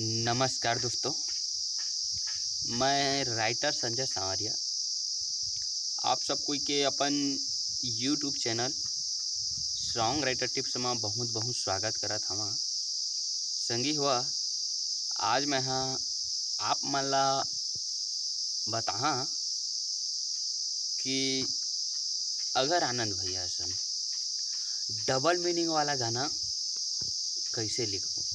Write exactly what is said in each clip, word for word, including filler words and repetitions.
नमस्कार दोस्तों, मैं राइटर संजय सांवरिया आप सब कोई के अपन YouTube channel song writer tips में बहुत बहुत स्वागत करत हवा। संगी हुआ, आज मैं हा आप मन ला बताहा कि अगर आनंद भैया असन डबल मीनिंग वाला गाना कैसे लिखबो।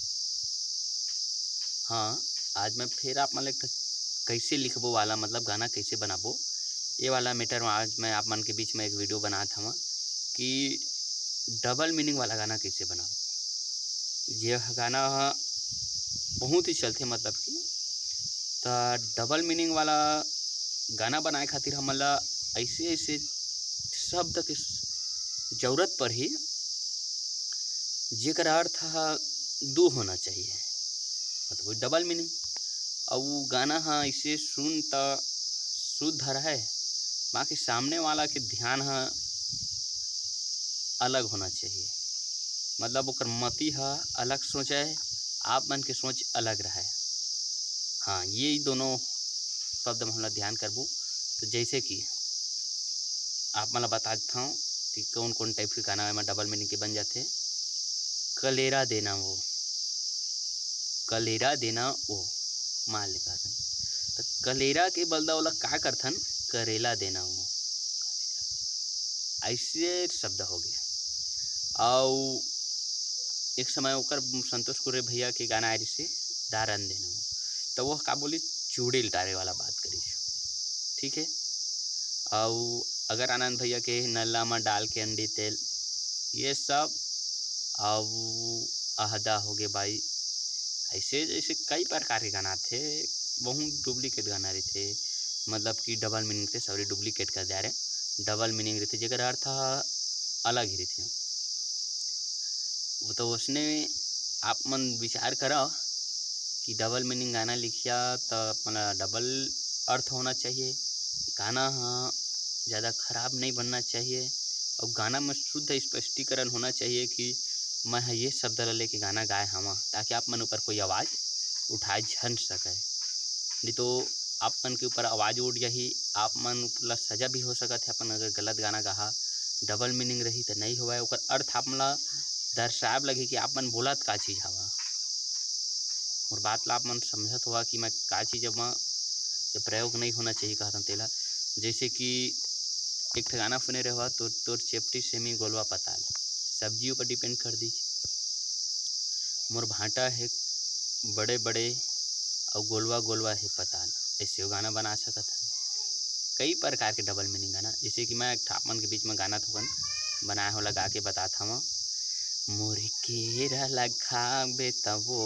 हाँ, आज मैं फिर आप मन ला एक ठो कैसे लिखबो वाला, मतलब गाना कैसे बनाबो, ये वाला मैटर में आज मैं आप मन के बीच में एक वीडियो बनात हवा कि डबल मीनिंग वाला गाना कैसे बनाबो। ये गाना ह बहुत ही चलथे, मतलब कि त डबल मीनिंग वाला गाना बनाए खातिर हमन ला ऐसे ऐसे शब्द के जरूरत पड़ही जेकर अर्थ ह दू होना चाहिए, मतलब डबल मीनिंग। अब वो गाना ह ऐसे सुन त शुद्ध रहे, बाकी सामने वाला के ध्यान ह अलग होना चाहिए, मतलब ओकर मति ह अलग सोचे, आप मन के सोच अलग रहे। हाँ, ये ही दोनों शब्द में हमला ध्यान करबो। तो जैसे कि आप मन ला बता देथव कि कौन कौन टाइप के गाना एमा डबल मीनिंग के बन जाथे। कलेरा देना वो, कलेरा देना वो, मान ले कहथन, तो कलेरा के बलदा ओला का करथन, करेला देना वो, ऐसे शब्द हो गए। और एक समय ओकर संतोष कुरे भैया के गाना आए रिसे, दारन देना वो, तो वो का बोली, चूड़ी लटारे वाला बात करी, ठीक है। और अगर आनंद भैया के नल्ला में डाल के अंडी तेल, ये सब, और अहदा हो गए भाई, ऐसे जैसे कई प्रकार के गाना थे, बहुत डुप्लीकेट गाना रहिथे, मतलब कि डबल मीनिंग थे, सॉरी, डुप्लीकेट कर दे रहे, डबल मीनिंग रहिथे, जेकर अर्थ ह अलग ही रहिथे। वो तो उसने आप मन विचार करो कि डबल मीनिंग गाना लिखिया तो अपना डबल अर्थ होना चाहिए, गाना ह ज़्यादा खराब नहीं बनना चाहिए, और गाना में शुद्ध स्पष्टीकरण होना चाहिए कि मैं ह ये शब्द ला लेके गाना गाए हवा, ताकि आप मन ऊपर कोई आवाज़ उठाए झन सके, नहीं तो आप मन के ऊपर आवाज़ उठ जाही, आप मन ला सजा भी हो सकत है। अपन अगर गलत गाना गाहा, डबल मीनिंग रही तो नहीं होवय, ओकर अर्थ आप मन ला दर्शाए लगही कि आप मन बोलत का चीज़ हवा। मोर बात ला आप मन समझत होवा कि मैं का चीज़ म ये प्रयोग नहीं होना चाहिए कहत हन तेला। जैसे कि एक ठे गाना सुने रहवा, तो तोर चेपटी सेमी गोलवा पताल, सब्जी ऊपर डिपेंड कर दीच। मोर भांटा है बड़े बड़े और गोलवा गोलवा है पताल, ऐसे वो गाना बना सकत है। कई प्रकार के डबल मीनिंग गाना, जैसे कि मैं एक ठा आप मन के बीच में गाना थोकन बनाए हो लगा के बतात हवा। मोर केरा ला खाबे तबो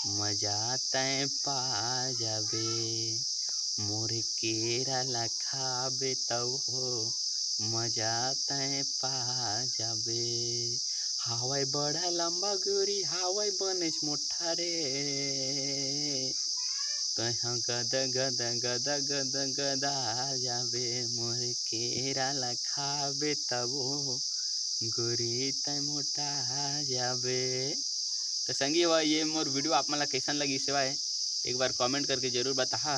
मजा तय पा जाबे, मोर केरा ला खाबे तबो मजा तय पा जाबे। हावय बड़ा लंबा गोरी, हावय बनेच मोट्ठा रे, तय ह गद गद गद गद गदा जाबे, मोर केरा ला खाबे तबो गोरी तय मोटा जाबे। तो संगी हो, ये मोर वीडियो आप मन ला कैसन लगी सेवाए, एक बार कमेंट करके जरूर बताहा,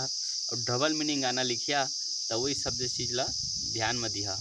और डबल मीनिंग गाना लिखिया तो वही शब्द चीज़ ला ध्यान में दिहा।